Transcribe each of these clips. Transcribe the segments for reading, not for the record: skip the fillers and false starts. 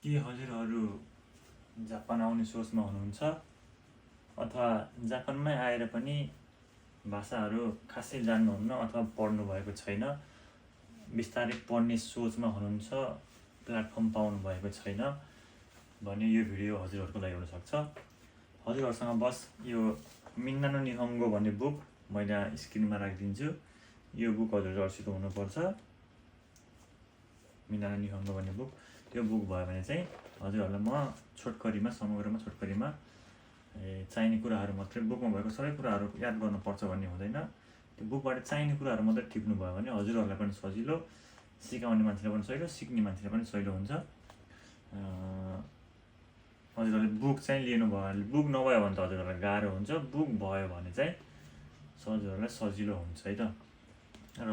के हजुरहरू जापान आउने सोचमा हुनुहुन्छ अथवा जापानमै आएर पनि भाषाहरू खासै जान्नुहुन्न अथवा पढ्नु भएको छैन, बिस्तारै पढ्ने सोचमा हुनुहुन्छ, प्लेटफर्म पाउनु भएको छैन भने यो भिडियो हजुरहरूको लागि हुनसक्छ। हजुरहरूसँग बस यो मिन्ना नो निहोङ्गो भन्ने बुक मैले स्क्रिनमा राखिदिन्छु। यो बुक हजुरहरूसित हुनुपर्छ। मिन्ना नो निहोङ्गो भन्ने बुक, त्यो बुक भयो भने चाहिँ हजुरहरूलाई म छोटकरीमा समग्रमा छोटकरीमा चाहिने कुराहरू मात्रै, बुकमा भएको सबै कुराहरू याद गर्नुपर्छ भन्ने हुँदैन। त्यो बुकबाट चाहिने कुराहरू मात्रै टिप्नु भयो भने हजुरहरूलाई पनि सजिलो, सिकाउने मान्छेलाई पनि सजिलो, सिक्ने मान्छेलाई पनि सजिलो हुन्छ। हजुरहरूले बुक चाहिँ लिनुभयो भने, बुक नभयो भने त हजुरहरूलाई गाह्रो हुन्छ, बुक भयो भने चाहिँ हजुरहरूलाई सजिलो हुन्छ है त। र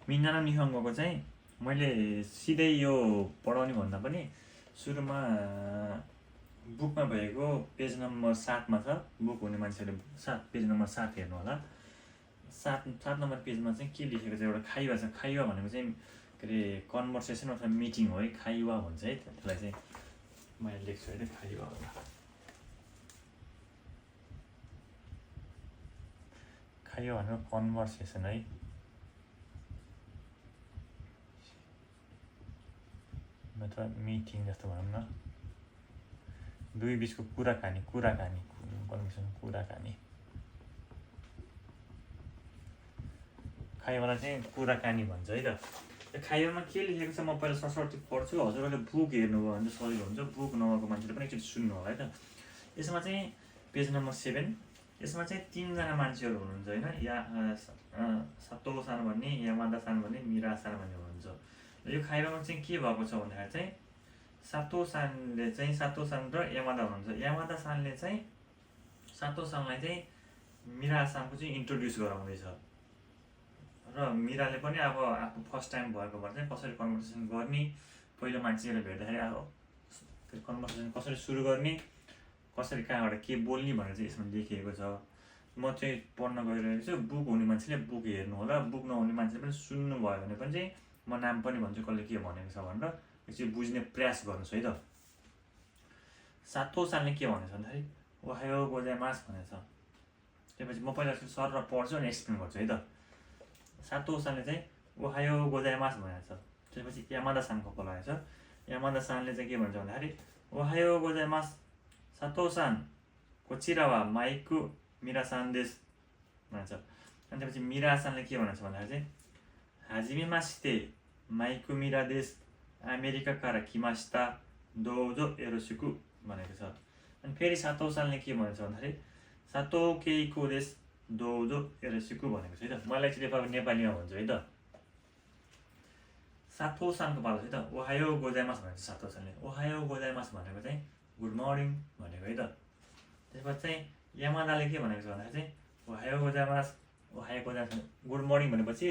मिन्ना नो निहोङ्गोको चाहिँ मैले सिधै यो पढाउने भन्दा पनि सुरुमा बुकमा भएको पेज नम्बर 7मा छ। बुक हुने मान्छेहरूले पेज नम्बर 7 हेर्नु होला। 7 नम्बर पेजमा चाहिँ के लेखेको छ, एउटा खाइवा छ। खाइवा भनेको चाहिँ के अरे कन्भर्सेसन अथवा मिटिङ हो है, खाइवा भन्छ है। त्यसलाई चाहिँ मैले लेख्छु है, खाइवा होला। खाइवा भनेको कन्भर्सेसन है। मतलब मिटिङ जस्तो भनौँ न, दुई बिचको कुराकानी कन्भर्सेसन, कुराकानी। खाइवालाई चाहिँ कुराकानी भन्छ है त। त्यो खाइवामा के लेखेको छ म पहिला सरसर्ती पढ्छु, हजुरहरूले बुक हेर्नुभयो भने चाहिँ सजिलो हुन्छ। बुक नभएको मान्छेले पनि एकचोटि सुन्नु होला है त। यसमा चाहिँ पेज नम्बर 7, यसमा चाहिँ 3जना मान्छेहरू हुनुहुन्छ होइन। सातो सान भन्ने, यामादा सान भन्ने, मिरा सान भन्ने हुनुहुन्छ। यो खाइवामा चाहिँ के भएको छ भन्दाखेरि चाहिँ सातो सान र यामादा हुनुहुन्छ। यामादा सानले चाहिँ सातो सानलाई चाहिँ मिरा सानको चाहिँ इन्ट्रोड्युस गराउँदैछ र मिराले पनि अब आफू फर्स्ट टाइम भएको भएर चाहिँ कसरी कन्भर्सेसन गर्ने, पहिलो मान्छेले भेट्दाखेरि अब कन्भर्सेसन कसरी सुरु गर्ने, कसरी कहाँबाट के बोल्ने भनेर चाहिँ यसमा लेखिएको छ। म चाहिँ पढ्न गइरहेको छु। बुक हुने मान्छेले बुक हेर्नु होला, बुक नहुने मान्छेले पनि सुन्नुभयो भने पनि चाहिँ म नाम पनि भन्छु कसले के भनेको छ भनेर एकचोटि बुझ्ने प्रयास गर्नुहोस् है त। सातो सालले के भनेछ भन्दाखेरि ओहायो गोजाइमास भनेछ। त्यसपछि म पहिला सर र पढ्छु अनि एक्सप्लेन गर्छु है त। सातो सालले चाहिँ ओहायो गोजाइमास भनेछ। त्यसपछि यामादा सानको कल आएछ। यामादा सानले चाहिँ के भन्छ भन्दाखेरि ओहायो गोजाइमास सातो सान कोचिरा वा माइकु मिरा सान देश भन्छ। अनि त्यसपछि मिरा सानले के भनेछ भन्दाखेरि चाहिँ हाजिमेमासिते माइकु मिरा देश अमेरिका कारा किमासिता दोजो एरोसिकु भनेको छ। अनि फेरि सातो सालले के भनेछ भन्दाखेरि सातो केइको देश दोजो एरोसिकु भनेको छ है त। मलाई चाहिँ नेपालीमा भन्छु है त। सातो सालको पालो है त। ओहायो गोजाइमास भनेको छ सातो सालले। ओहायो गोजाइमास भनेको चाहिँ गुड मर्निङ भनेको है त। त्यसपछि चाहिँ यामादाले के भनेको छ भन्दाखेरि चाहिँ ओहायो गोजाइमास, ओहायो गोजाइमास, गुड मर्निङ भनेपछि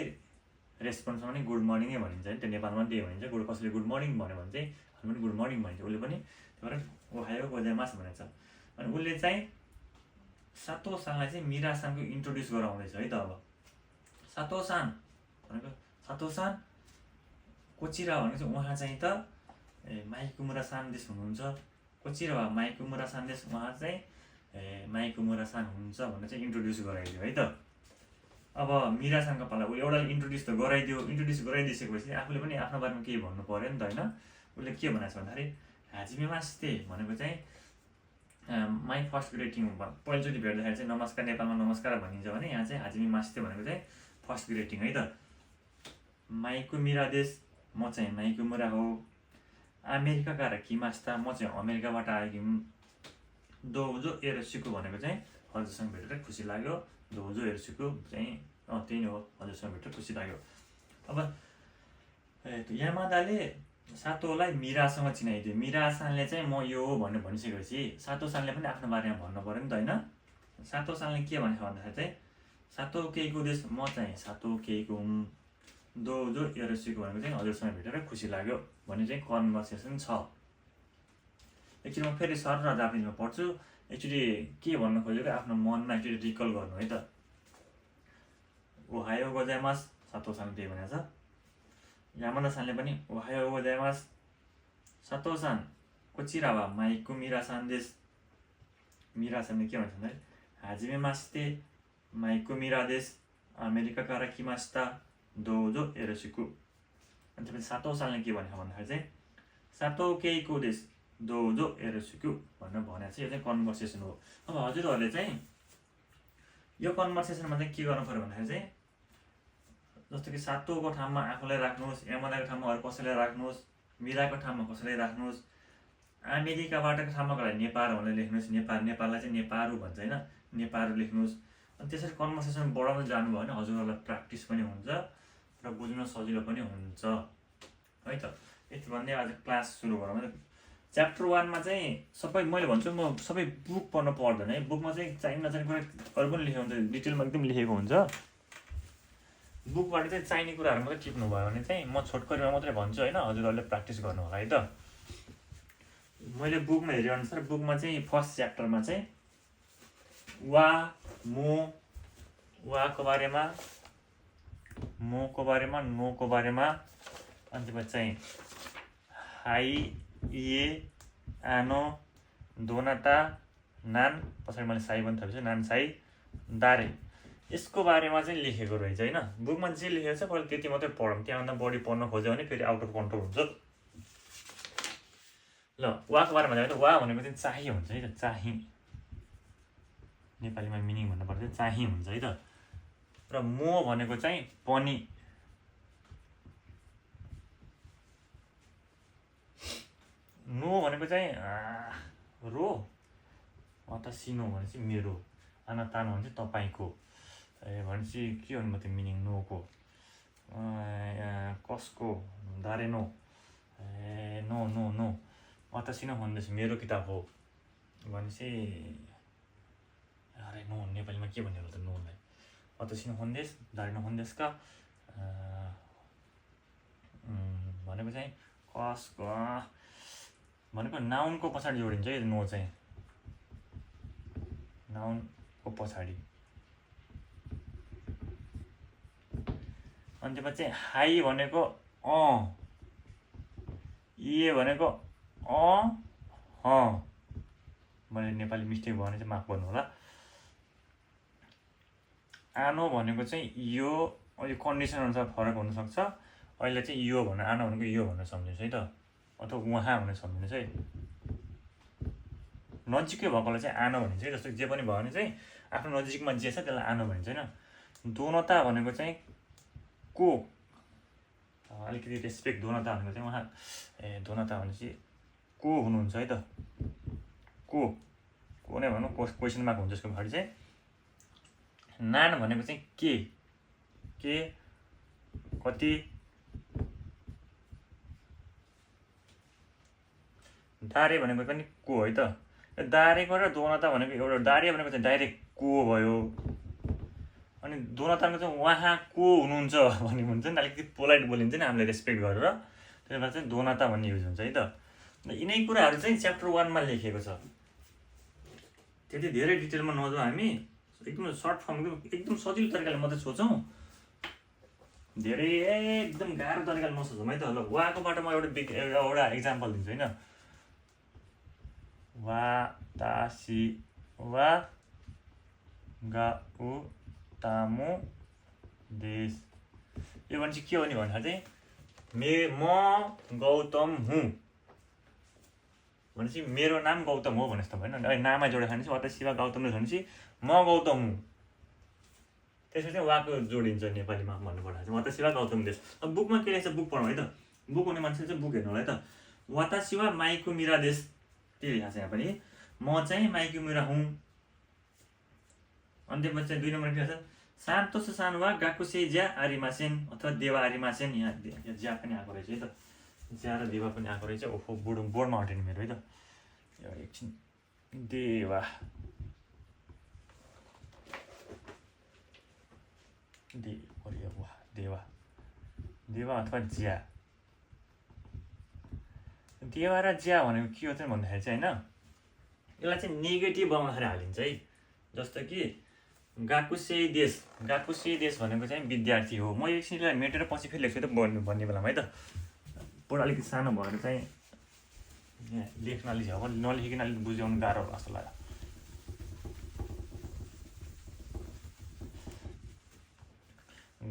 रेस्पोन्समा पनि गुड मर्निङै भनिन्छ है। त्यो नेपालमा पनि त्यही भनिन्छ। कसैले गुड मर्निङ भन्यो भने चाहिँ हामी पनि गुड मर्निङ भनिन्छ। उसले पनि त्यही भएर ओहायो गोजाइमास भनेछ। अनि उसले चाहिँ सातो सानलाई चाहिँ मिरा सानको इन्ट्रोड्युस गराउँदैछ है त। अब सातो सान भनेको, सातो सान कोचिरा भनेको चाहिँ उहाँ चाहिँ त माइकुमुरा सान देश हुनुहुन्छ। कोचिरा वा माइकुमुरा सान देश, उहाँ चाहिँ माइकुमुरा सान हुनुहुन्छ भनेर चाहिँ इन्ट्रोड्युस गराइदियो है त। अब मिरा सानको पाला उसले एउटा इन्ट्रोड्युस त गराइदियो। इन्ट्रोड्युस गराइदिइसकेपछि आफूले पनि आफ्नो बारेमा केही भन्नु पऱ्यो नि त होइन। उसले के भनेको छ भन्दाखेरि हाजिमेमासिते भनेको चाहिँ माई फर्स्ट ग्रिटिङ। पहिलोचोटि भेट्दाखेरि चाहिँ नमस्कार, नेपालमा नमस्कार भनिन्छ भने यहाँ चाहिँ हाजिमेमासिते भनेको चाहिँ फर्स्ट ग्रिटिङ है त। माइकु मिरा देश, म चाहिँ माइकु मुरा हो। अमेरिका कारा किमास्ता, म चाहिँ अमेरिकाबाट आएकी हुँ। दोजो एरोसिकु भनेको चाहिँ हजुरसँग भेटेर खुसी लाग्यो। दोजो एरोसिकु चाहिँ त्यही नै हो, हजुरसँग भेटेर खुसी लाग्यो। अब यामादाले सातोलाई मिरासँग चिनाइदियो। मिरा सानले चाहिँ म यो हो भनेर भनिसकेपछि सातो सानले पनि आफ्नो बारेमा भन्नु पऱ्यो नि त होइन। सातो सानले के भनेको भन्दाखेरि चाहिँ सातो केहीको देश, म चाहिँ सातो केहीको हुँ। दोजो एरोसिकु भनेको चाहिँ हजुरसँग भेटेर खुसी लाग्यो भन्ने चाहिँ कन्भर्सेसन छ। एकचोटि म फेरि सर र जापानिजमा पढ्छु। एकचोटि के भन्न खोजेको आफ्नो मनमा एकचोटि रिकल गर्नु है त। ओहायो गोजाइमास, सातो सान त्यही भनेको छ। यामादा सानले पनि ओहायो गोजाइमास, सातो सान कोचिरा वा माइकु मिरा सान्देश मिरा सान्ने के भन्छ भन्दाखेरि हाजिमे मास्ते माइकु मिरा देश अमेरिका कारा किमास्ता दोजो एरोसिकु। अनि त्यसपछि 7औं सालले के भन्यो भन्दाखेरि चाहिँ सातो केइको देश दोजो एरोसिकु भनेर भनेको छ। यो चाहिँ कन्भर्सेसन हो। अब हजुरहरूले चाहिँ यो कन्भर्सेसनमा चाहिँ के गर्नु पर्यो भन्दाखेरि चाहिँ जस्तो कि सातोको ठाउँमा आफूलाई राख्नुहोस्, यमनाको ठाउँमा अरू कसैलाई राख्नुहोस्, मिराको ठाउँमा कसैलाई राख्नुहोस्, अमेरिकाबाटको ठाउँमा कसैलाई नेपाल भनेर लेख्नुहोस्। नेपाललाई चाहिँ नेपारू भन्छ होइन, नेपारू लेख्नुहोस्। अनि त्यसरी कन्भर्सेसन बढाउँदै जानुभयो भने हजुरहरूलाई प्र्याक्टिस पनि हुन्छ र बुझ्न सजिलो पनि हुन्छ है त। यति भन्दै आज क्लास सुरु गरौँ है। च्याप्टर 1मा चाहिँ सबै मैले भन्छु म सबै बुक पढ्नु पर्दैन है। बुकमा चाहिँ चाहिने नचाहिने कुरा अरू पनि लेखेको हुन्छ, डिटेलमा एकदम लेखेको हुन्छ। बुकबाट चाहिँ चाहिने कुराहरू मात्रै टिप्नु भयो भने चाहिँ म छोटकरीमा मात्रै भन्छु होइन, हजुरहरूले प्र्याक्टिस गर्नु होला है त। मैले बुकमा हेरेअनुसार बुकमा चाहिँ फर्स्ट च्याप्टरमा चाहिँ वा मो, वाको बारेमा, मोको बारेमा, नोको बारेमा, अनि त्यसपछि चाहिँ हाई, इए, आनो, दोनाता, नान, पछाडि मैले साई पनि थपेछु, नान साई, दारे, यसको बारेमा चाहिँ लेखेको रहेछ होइन। बुकमा जे लेखेको छ पहिला त्यति मात्रै पढौँ, त्यहाँभन्दा बढी पढ्न खोज्यो भने फेरि आउट अफ कन्ट्रोल हुन्छ। ल वाको बारेमा जाँदा वा भनेको चाहिँ चाहिँ हुन्छ है त, चाहिँ नेपालीमा मिनिङ भन्नुपर्छ चाहिँ हुन्छ है त। र मो भनेको चाहिँ पनि, नो भनेको चाहिँ रो, वातासिनो भनेपछि मेरो, आनातानो भने चाहिँ तपाईँको, भनेपछि के भन्नु त्यो मिनिङ नोको, कसको, दारेनो, नो नो नो, वातासिनो भन्दैछ मेरो किताब हो भनेपछि अरे नो नेपालीमा के भन्यो होला त नोलाई, वातासिनो होन्देस, दारेनो होन्देसका भनेको चाहिँ कसको भनेको नाउनको पछाडि जोडिन्छ है नो चाहिँ, नाउनको पछाडि। अनि त्यसपछि चाहिँ हाई भनेको इए भनेको मैले नेपाली मिस्टेक भयो भने चाहिँ माफ गर्नु होला। आनो भनेको चाहिँ यो, अहिले कन्डिसन अनुसार फरक हुनसक्छ। अहिले चाहिँ यो भनेर, आनो भनेको यो भनेर सम्झिनुहोस् है त, अथवा उहाँ भनेर सम्झिनुहोस् है। नजिकै भएकोलाई चाहिँ आनो भनिन्छ है। जस्तो जे पनि भयो भने चाहिँ आफ्नो नजिकमा जे छ त्यसलाई आनो भनिन्छ होइन। दोनता भनेको चाहिँ को, अलिकति रेस्पेक्ट, दोनता भनेको चाहिँ उहाँ, दोनता भनेपछि को हुनुहुन्छ है त, को नै भनौँ, क्वेसन मार्क हुन्छ यसको पछाडि चाहिँ। नान भनेको चाहिँ के कति, दारे भनेको पनि को है त। दारेको र दोनता भनेको एउटा, दारे भनेको चाहिँ डाइरेक्ट को भयो, अनि दोनताको चाहिँ उहाँ को हुनुहुन्छ भन्ने हुन्छ नि, अलिकति पोलाइट बोलिन्छ नि हामीले रेस्पेक्ट गरेर, त्यही भएर चाहिँ दोनता भन्ने युज हुन्छ है त। यिनै कुराहरू चाहिँ च्याप्टर 1मा लेखेको छ। त्यति धेरै डिटेलमा नजाउँ हामी, एकदम सर्ट फर्म एकदम सजिलो तरिकाले मात्रै सोचौँ, धेरै एकदम गाह्रो तरिकाले नसोचौँ है त। ल वाकोबाट म एउटा इक्जाम्पल दिन्छु होइन। वातासी वा गाउतामो देश, यो भने चाहिँ के हो नि भन्दाखेरि चाहिँ म गौतम हुँ भनेपछि मेरो नाम गौतम हो भने जस्तो भएन। नाममा जोडेर खानेपछि वातासी वा गाउतम देश भनेपछि म गौतम हुँ, त्यसपछि चाहिँ वाको जोडिन्छ नेपालीमा भन्नुपर्दा चाहिँ वातासी वा गौतम देश। अब बुकमा के रहेछ बुक पढौँ है त। बुक हुने मान्छेले चाहिँ बुक हेर्नु होला है त। वातासी वा माइकु मिरा देश, त्यही लेखा छ यहाँ पनि, म चाहिँ माइकु मिरा हुँ। अनि त्यसपछि चाहिँ 2 नम्बर के छ, सान्तोस सानो वा गाकुसे ज्या आरिमासेन अथवा देवा आरिमासेन, यहाँ ज्या पनि आएको रहेछ है त, ज्या र देवा पनि आएको रहेछ। ओहो बोर्डमा हटेन मेरो है त, एकछिन, देवा देवा देवा अथवा ज्या। देवा र ज्या भनेको के हो चाहिँ भन्दाखेरि चाहिँ होइन, यसलाई चाहिँ नेगेटिभ बनाउँदाखेरि हालिन्छ है। जस्तो कि गाकुसे देश भनेको चाहिँ विद्यार्थी हो। म एकछिनलाई मेटेर पछि फेरि लेख्छु त भन्ने बेलामा है त। बोर्ड अलिकति सानो भएर चाहिँ यहाँ लेख्न अलिक अब नलेखिकन अलिक बुझाउनु गाह्रो होला जस्तो लाग्यो।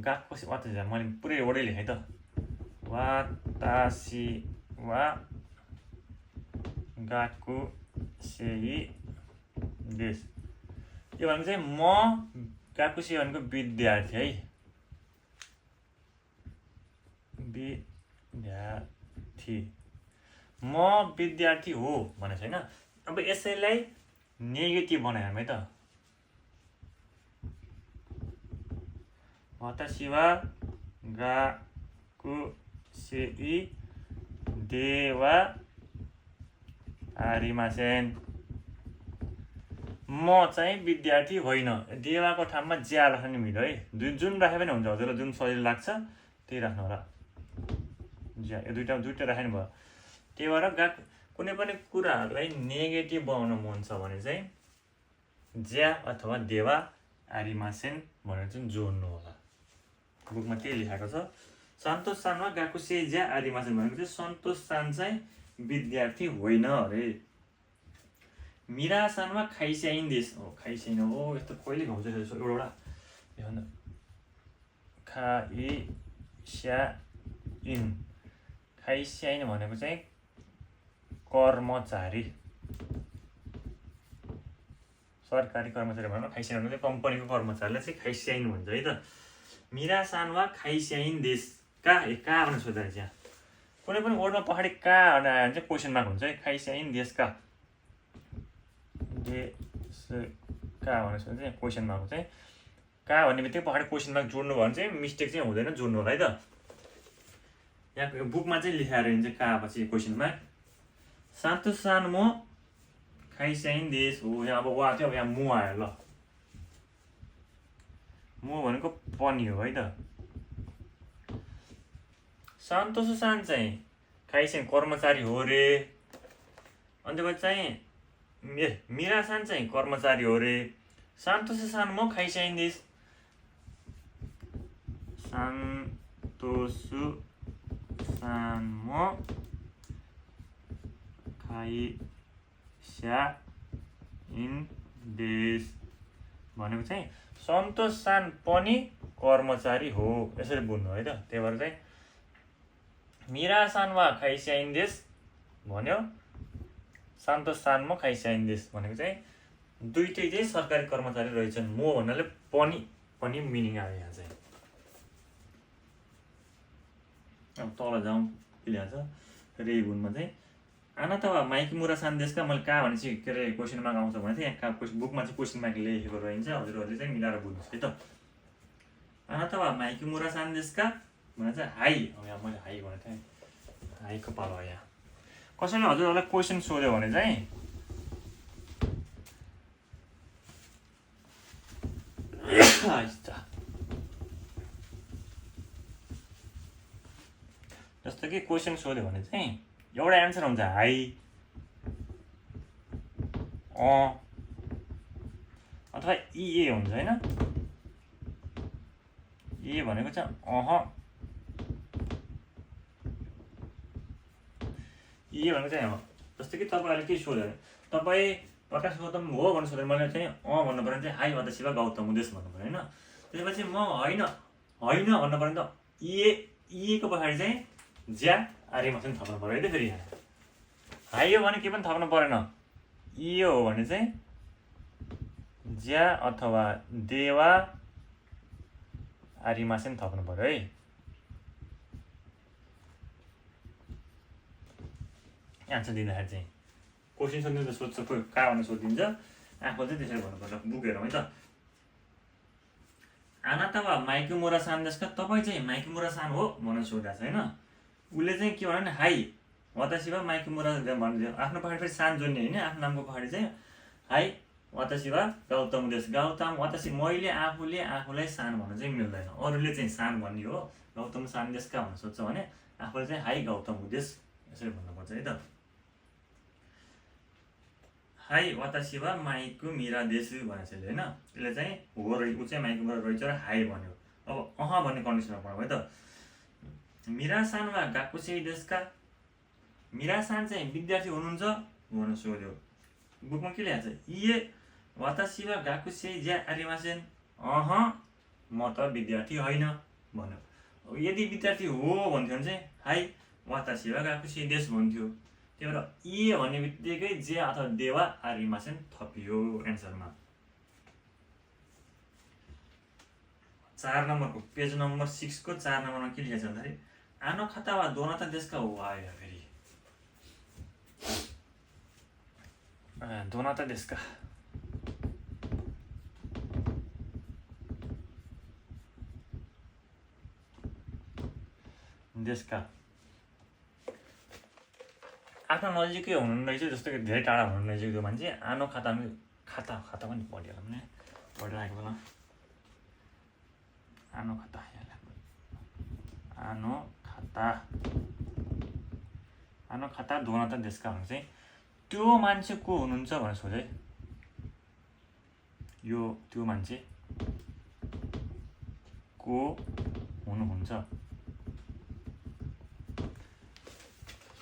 गाकुसी वातासी मैले पुरै वर्डै लेखेँ त वातासी वा गाकुसेई देश। यो भनेको चाहिँ म गाकुसेई भनेको विद्यार्थी है, विद्यार्थी म विद्यार्थी हो भनेको छैन। अब यसैलाई नेगेटिभ बनायौँ है त वातासी वा गाकुसेई देवा आरिमासेन। म चाहिँ विद्यार्थी होइन। देवाको ठाउँमा ज्या राख्नु मिल्यो है, जुन राखे पनि हुन्छ हजुरलाई जुन सजिलो लाग्छ त्यही राख्नु होला। ज्या यो दुईवटा राख्नु भयो। त्यही भएर कुनै पनि कुराहरूलाई नेगेटिभ बनाउन मन छ भने चाहिँ ज्या अथवा देवा आरिमासेन भनेर चाहिँ जोड्नु होला। बुकमा त्यही लेखाएको छ। सन्तोष सान वा गाकुसेई ज्या आरिमासेन भनेको चाहिँ सन्तोष सान चाहिँ विद्यार्थी होइन अरे। मिरा सान वा खाइस्याइन देश हो, खाइस्याइन हो यस्तो कहिले गाउँछ एउटा खाइस्याइन। खाइस्याइन भनेको चाहिँ कर्मचारी, सरकारी कर्मचारी भनौँ। खाइस्याइन भनेको चाहिँ कम्पनीको कर्मचारीलाई चाहिँ खाइस्याइन भन्छ है त। मिरा सान वा खाइस्याइन देश का भनेर सोध्दा चाहिँ कुनै पनि वर्डमा पछाडि का भनेर आयो भने चाहिँ क्वेसन मार्क हुन्छ है। खाइस्याइन देश का भनेर सोध्दा चाहिँ क्वेसन मार्क हुन्छ है। का भन्ने बित्तिकै पछाडि क्वेसन मार्क जोड्नु भयो भने चाहिँ मिस्टेक चाहिँ हुँदैन, जोड्नु होला है त। यहाँ बुकमा चाहिँ लेखाएर हुन्छ का पछि क्वेसन मार्क। सन्तोष सान म खाइस्याइन देश हो। यहाँ अब वा थियो, अब यहाँ मु आयो। ल मु भनेको पनि हो है त। सन्तोष सान चाहिँ खाइस्याइन कर्मचारी हो रे। अन्त चाहिँ मिरा सान चाहिँ कर्मचारी हो रे। सन्तोष सान म खाइस्याइन देश। सन्तोष सान म खाइस्याइन देश भनेको चाहिँ सन्तोष सान पनि कर्मचारी हो, यसरी बुझ्नु है त। त्यही भएर चाहिँ मिरा सान वा खाइस्याइन देश भन्यो, सन्तोष सान म खाइस्याइन देश भनेको चाहिँ दुइटै चाहिँ सरकारी कर्मचारी रहेछन्। म भन्नाले पनि मिनिङ आयो यहाँ चाहिँ। अब तल जाउँ के ल्याएको छ रेबुनमा चाहिँ आनाता वा माइकीमुरा सान देशका। मैले का भनेपछि के अरे क्वेसन मार्क आउँछ भने चाहिँ यहाँ बुकमा चाहिँ क्वेसन मार्क लेखेको रहन्छ, हजुरहरूले चाहिँ मिलाएर बुझ्नुहोस् है त। आनाता वा माइकीमुरा सान देशका भने चाहिँ हाई। अब यहाँ मैले हाई भनेको थिएँ, हाईको पालो यहाँ। कसैले हजुरहरूलाई क्वेसन सोध्यो भने चाहिँ जस्तो कि क्वेसन सोध्यो भने चाहिँ एउटा एन्सर हुन्छ हाई, अथवा इए हुन्छ होइन। ए भनेको चाहिँ इए भनेको चाहिँ जस्तो कि तपाईँहरूले के सोध्यो भने तपाईँ प्रकाश गौतम हो भन्नु सोध्यो मैले चाहिँ भन्नु पऱ्यो चाहिँ हाई वातासी वा गौतम हुँदैछ भन्नु पऱ्यो होइन। त्यसपछि म होइन भन्नु पऱ्यो नि त। इएको पछाडि चाहिँ ज्या आरिमासेन थप्नु पऱ्यो है त। फेरि यहाँ हाई हो भने के पनि थप्नु परेन। इयो हो भने चाहिँ ज्या अथवा देवा आरिमासेन थप्नु पऱ्यो है। एन्सर दिँदाखेरि चाहिँ क्वेसन सोध्नु त सोध्छ, कोही का भनेर सोधिदिन्छ, आफूले चाहिँ त्यसरी भन्नुपर्छ। बुक हेरौँ है त। आनाता वा माइकीमुरा सान देशका। तपाईँ चाहिँ माइकीमुरा सान हो भनेर सोधेको छ होइन। उसले चाहिँ के भन्यो भने हाई वातासी वा माइकीमुरा भनिदियो। आफ्नो पछाडि फेरि सान जोड्ने होइन, आफ्नो नामको पछाडि चाहिँ हाई वातासी वा गौतम देश। गौतम वातासी मैले आफूलाई सान भन्नु चाहिँ मिल्दैन। अरूले चाहिँ सान भन्ने हो, गौतम सान देश का भनेर सोध्छ भने आफूले चाहिँ हाई गौतम देश यसरी भन्नुपर्छ है त। हाई वातासी वा माइकु मिरा देश भनेको छ होइन। यसले चाहिँ हो रही, ऊ चाहिँ माइकुबाट रहेछ र हाई भन्यो। अब भन्ने कन्डिसनमा पढौँ है त। मिरा सान वा गाकुसेई देशका। मिरासान चाहिँ विद्यार्थी हुनुहुन्छ भनेर सोध्यो। बुकमा के लेखेको छ? इए वातासी वा गाकुसेई ज्या आरिमासेन। म त विद्यार्थी होइन भन्यो। यदि विद्यार्थी हो भन्थ्यो भने चाहिँ हाई वातासी वा गाकुसेई देश भन्थ्यो। त्यही भएर इए भन्ने बित्तिकै जे अथवा देवा आरिमासेन थपियो एन्सरमा। 4 नम्बरको पेज नम्बर 6 को 4 नम्बरमा के लेखेको छ भन्दाखेरि आनो खाता वा दोनाता देशका हो आयो फेरि दोनाता देशका आफ्नो नजिकै हुनु रहेछ जस्तो कि धेरै टाढा हुनु रहेछ त्यो मान्छे आनो खाता पनि पढिहाल्नु भने पढिरहेको बेला आनो खाता दोनाता देशका भने चाहिँ त्यो मान्छे को हुनुहुन्छ भनेर सोधे। यो त्यो मान्छे को हुनुहुन्छ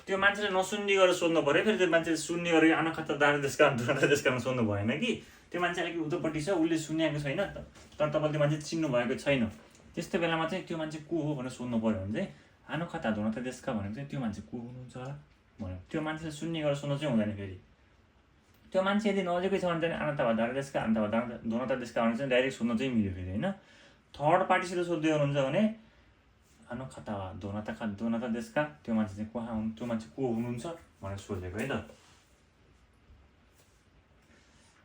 त्यो मान्छेले नसुन्ने गरेर सोध्नु पर्यो। फेरि त्यो मान्छेले सुन्ने गरेर आनो खाता दोनाता देशकामा सोध्नु भएन कि त्यो मान्छे अलिक उतोपट्टि छ, उसले सुनेको छैन तर तपाईँले त्यो मान्छे चिन्नु भएको छैन। त्यस्तो बेलामा चाहिँ त्यो मान्छे को हो भनेर सोध्नु पर्यो भने चाहिँ आनो खाता दोनाता देशका भनेको चाहिँ त्यो मान्छे को हुनुहुन्छ होला भन्यो। त्यो मान्छेले सुन्ने गरेर सोध्नु चाहिँ हुँदैन। फेरि त्यो मान्छे यदि नजिकै छ भने चाहिँ आनता देशका दोनाता देशका भने चाहिँ डाइरेक्ट सोध्नु चाहिँ मिल्यो फेरि होइन। थर्ड पार्टीसित सोध्दै हुनुहुन्छ भने आनो खाता दोनाता देशका त्यो मान्छे चाहिँ त्यो मान्छे को हुनुहुन्छ भनेर सोधेको है त।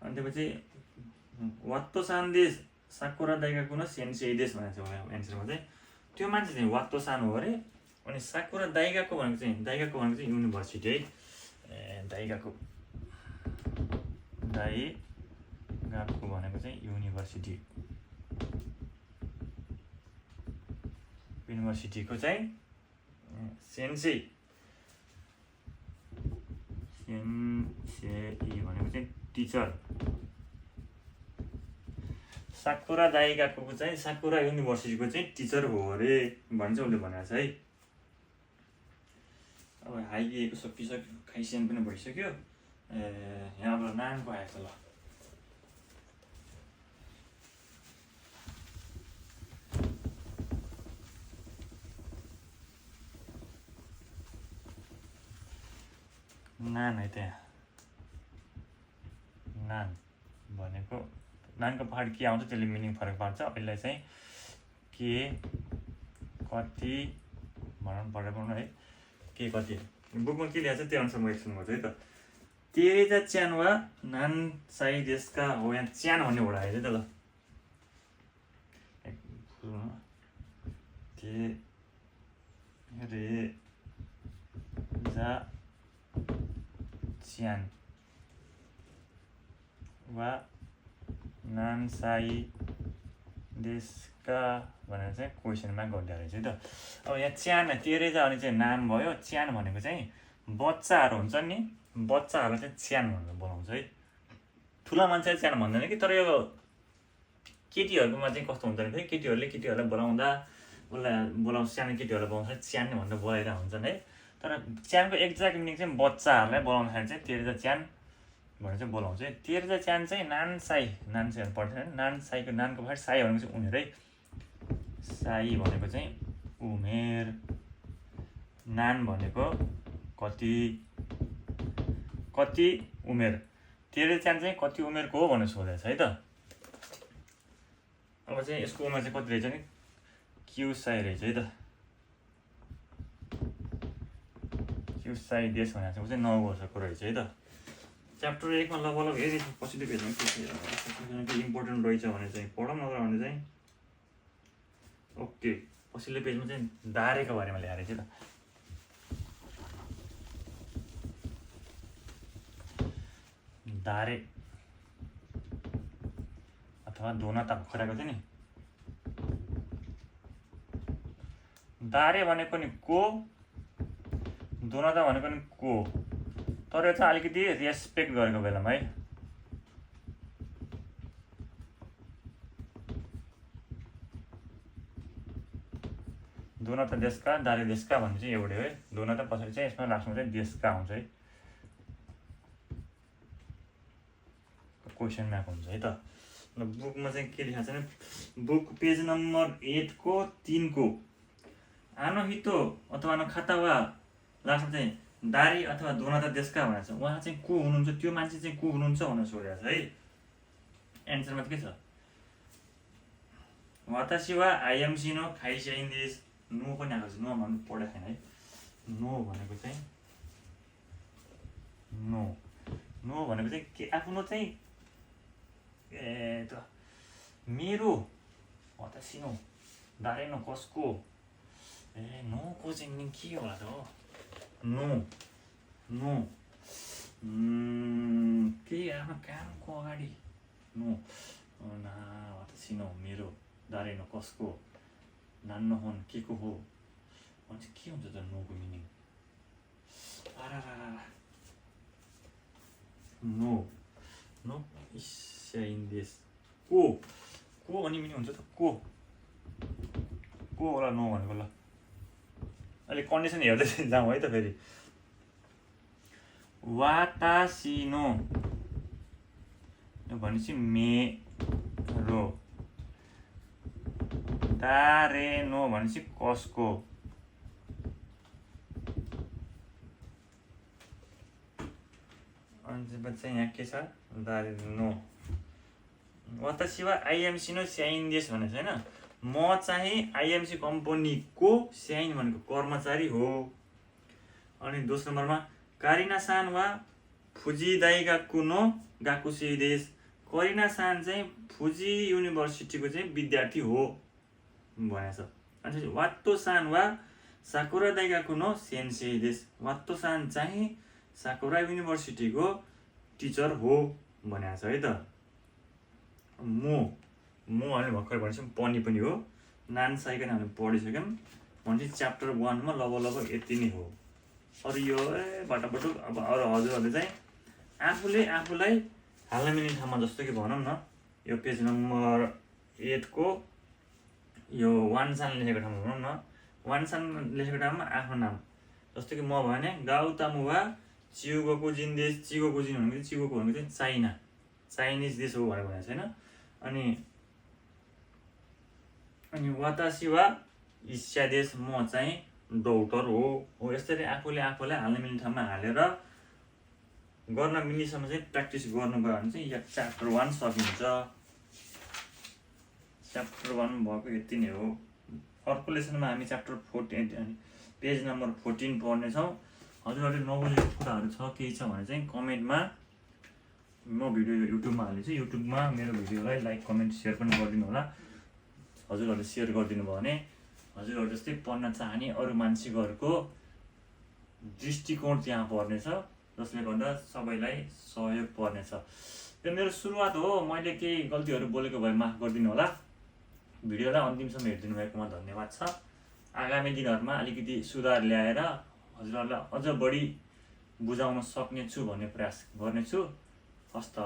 अनि त्यसपछि वात्तो सान देश साकुरा दाइगा कुन सेन्सेई देश भनेको छ एन्सरमा चाहिँ त्यो मान्छे चाहिँ वात्तो सान हो अरे। अनि साकुरा दाइगाको भनेको चाहिँ युनिभर्सिटी है। दाइगाको भनेको चाहिँ युनिभर्सिटीको चाहिँ सेन्सेई भनेको चाहिँ टिचर। साकुरा दाइगाको चाहिँ साकुरा युनिभर्सिटीको चाहिँ टिचर हो अरे भन्छ उसले भनेको छ है। अब हाइएको सकिसक्यो, खाइसिएन पनि भइसक्यो। यहाँबाट नानको आएछ ल। नान है त्यहाँ नान भनेको नानको पहाड के आउँछ त्यसले मिनिङ फरक पार्छ। अहिले चाहिँ के कति भनौँ पढ्नु है। के कति बुकमा के लेखेको छ त्यो अनुसार म एक्सप्लेन गर्छु है त। तेरेजा च्यान वा नान साई देशका हो। यहाँ च्यान भन्ने वर्ड आएछ त ल। तेरेजा च्यान वा नानसाई देशका भनेर चाहिँ क्वेसनमा गरिदिएको रहेछ है त। अब यहाँ च्यान तेरेजा अनि चाहिँ नाम भयो। च्यान भनेको चाहिँ बच्चाहरू हुन्छ नि, बच्चाहरूलाई चाहिँ च्यान भनेर बोलाउँछ है। ठुला मान्छेले च्यान भन्दैन कि। तर यो केटीहरूकोमा चाहिँ कस्तो हुन्छ भने फेरि केटीहरूलाई बोलाउँदा सानो केटीहरूलाई बोलाउँछ च्यान भनेर बोलाइरहेको हुन्छन् है। तर च्यानको एक्ज्याक्ट मिनिङ चाहिँ बच्चाहरूलाई बोलाउँदाखेरि चाहिँ तेरेजा च्यान भनेर चाहिँ बोलाउँछ है। तेरेजा च्यान चाहिँ नानसाईहरू पढ्दैन। नानसाईको नानको पछाडि साई भनेको चाहिँ उमेर है। साई भनेको चाहिँ उमेर, नान भनेको कति उमेर। तेरेजा च्यान चाहिँ कति उमेरको हो भनेर सोधेको छ है त। अब चाहिँ यसको उमेर चाहिँ कति रहेछ नि क्युसाई रहेछ है त। क्युसाई देश भनेको चाहिँ ऊ चाहिँ 9 वर्षको रहेछ है त। च्याप्टर 1 मा लगभग हेरी पछिल्लो पेजमा के इम्पोर्टेन्ट रहेछ भने चाहिँ पढौँ नत्र भने चाहिँ ओके। पछिल्लो पेजमा चाहिँ दारेको बारेमा लेखेको रहेछ त। दारे अथवा दोनाता भर्खरको थियो नि। दारे भनेको नि को, दोनाता भनेको नि को। तर यो चाहिँ अलिकति रेस्पेक्ट गरेको बेलामा है। दोनोता देशका दारी देशका भन्ने चाहिँ एउटै हो है। दोनोता पछाडि चाहिँ यसमा लास्टमा चाहिँ देशका हुन्छ है। क्वेसन मार्क हुन्छ है त। ल बुकमा चाहिँ के लेखा छ भने बुक पेज नम्बर 8 को 3 को आनो हितो अथवा न खाता वा लास्टमा चाहिँ दारी अथवा दोनोता देशका भनेको छ। उहाँ चाहिँ को हुनुहुन्छ, त्यो मान्छे चाहिँ को हुनुहुन्छ भनेर सोधेको छ है। एन्सरमा के छ वातासी वा आइएमसी नो खाइसाइन दिस। नो पनि आएको छ, नो भन्नु पढेको छैन है। नो भनेको चाहिँ नो नो भनेको चाहिँ के आफ्नो चाहिँ त मेरो वातासी नो दारे नो कसको नो को चाहिँ मिनिङ के होला त हो। नो नो के आफ्नो कामको अगाडि नो ना वातासी नो मेरो दारे नो कसको नान्नो हुन् के को हो भन्छ। के हुन्छ त नोको meaning? No no in this को अनि मिनिङ हुन्छ त को होला नो भनेको। ल अहिले कन्डिसन हेर्दै जाउँ है त। फेरि वातासी नो भनेपछि मेरो, दारे नो भनेपछि कसको, अनि चाहिँ यहाँ के छ दारे नो। वातासी वा आइएमसी नो स्याइन देश भनेको छ होइन। म चाहिँ आइएमसी कम्पनीको स्याइन भनेको कर्मचारी हो। अनि दोस्रो नम्बरमा कारिना सान वा फुजी दाइगाकु नो गाकुसी देश। करिना सान चाहिँ फुजी युनिभर्सिटीको चाहिँ विद्यार्थी हो भनेको छ। अनि वात्तो सान वा साकुरा दाइगाकु नो सेन्सेई देश। वात्तो सान चाहिँ साकुरा युनिभर्सिटीको टिचर हो भनेको छ है त। मो अहिले भर्खर भनेपछि पनि पनि हो। नान साइकन हामीले पढिसक्यौँ भनेपछि च्याप्टर 1 मा लगभग यति नै हो। अरू यो बाटाबाटो अब अरू हजुरहरूले चाहिँ आफूले आफूलाई हाल्न मिल्ने ठाउँमा जस्तो कि भनौँ न यो पेज नम्बर 8 को यो वानसान लेखेको ठाउँमा भनौँ न, वानसान लेखेको ठाउँमा आफ्नो नाम जस्तो कि म भने गाउतामु वा चिगोको जिन देश। चिगोको जिन भनेको चाहिँ चिगोको भनेको चाहिँ चाइना, चाइनिज देश हो भनेको भनेको छैन। अनि वातासी वा इस्या देश, म चाहिँ डक्टर हो। यसरी आफूले आफूलाई हाल्न मिल्ने ठाउँमा हालेर गर्न मिल्नेसम्म चाहिँ प्र्याक्टिस गर्नुभयो भने चाहिँ यहाँ च्याप्टर 1 सकिन्छ। च्याप्टर 1 भएको यति नै हो। अर्को लेसनमा हामी च्याप्टर 14 पेज नम्बर 14 पढ्नेछौँ। हजुरहरूले नबुझेको कुराहरू छ केही छ भने चाहिँ कमेन्टमा, म भिडियो युट्युबमा हालिदिन्छु। युट्युबमा मेरो भिडियोलाई लाइक कमेन्ट सेयर पनि गरिदिनु होला। हजुरहरूले सेयर गरिदिनु भयो भने हजुरहरू जस्तै पढ्न चाहने अरू मान्छेहरूको दृष्टिकोण त्यहाँ पर्नेछ, जसले गर्दा सबैलाई सहयोग पर्नेछ। यो मेरो सुरुवात हो। मैले केही गल्तीहरू बोलेको भए माफ गरिदिनु होला। भिडियोलाई अन्तिमसम्म हेरिदिनु भएकोमा धन्यवाद छ। आगामी दिनहरूमा अलिकति सुधार ल्याएर हजुरहरूलाई अझ बढी बुझाउन सक्नेछु भन्ने प्रयास गर्नेछु। हस्त।